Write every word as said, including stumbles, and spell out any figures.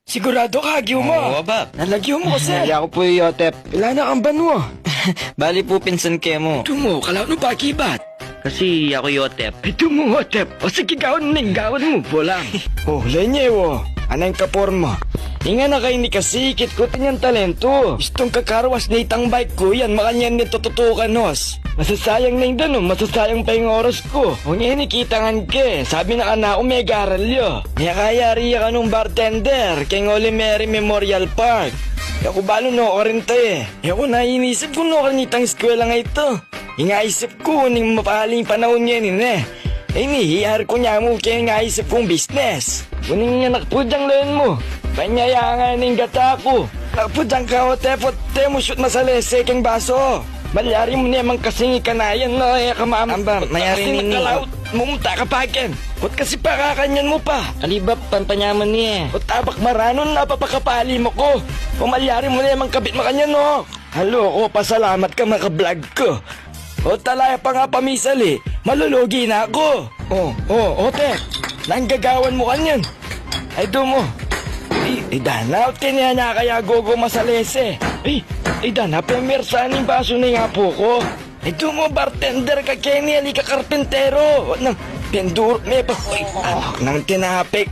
Sigurado ka, agyu mu? Oo, Bap. Nalagyu mu kasi. Ay, aku pu i Otep. Ila na kang banua? Bali pu, pinsan ke mu. Tumu, kalaut mu pa akibat. Kasi aku i Otep. Ay, tumu, Otep. O sige, gawan mu na ing gawan mu, bolang. O, lenye, o. Aneng kaporma? Ing anak a ini kasi, ikit ku, atin yang talentu. Istung kakarwas ne itang bike ku, yan, makanyan ne tututukan, hos. Masasayang ne ing danum, masasayang pa ing oras ku. O ngeni, kita ngan ke, sabi na kanaku megaral ya. Mekayari ya kanung bartender keng Holy Mary Memorial Park. E ku balu nukarin ta e. E ku na inisip ku nukarin itang eskwela a ita. Ing aisip ku, uning mapaling panaun ngeni ne. Ini, iyari ku ne mu keng aisip kung bisnes. Uning anak pu dang lawen mu. Panyaya nga ning gata ku. Anak pu dang ka, Otep, ot e mu siyut masalese keng basu. Malyari mu ne mang kasing ikanayan na e ka mam-, amba, mayari kasi nini, nakalaut mu, munta ka pa keni. Ot kasi pakakanyan mu pa. Ali, Bap, pampanyaman ne. Ot abak maranun na papakapali mu ku. O malyari mu ne mang kabit makanyan, o. Halo ku, pasalamat ka maka-vlog ku. O tala, e pa nga pamisali, malulugi na ku. O, o, Otep, nanu ing gagawan mu kanyan? Ay, tumu. Ay, ay, dana, ot keni na kaya gogo masalese. Ay, ay, dana, pemwersa ne ing basu ning apu ku. Ay, tumu, bartender ka keni, ali ka karpintero. O, nang, pendurut me pa. Ay, anak nang tinapik.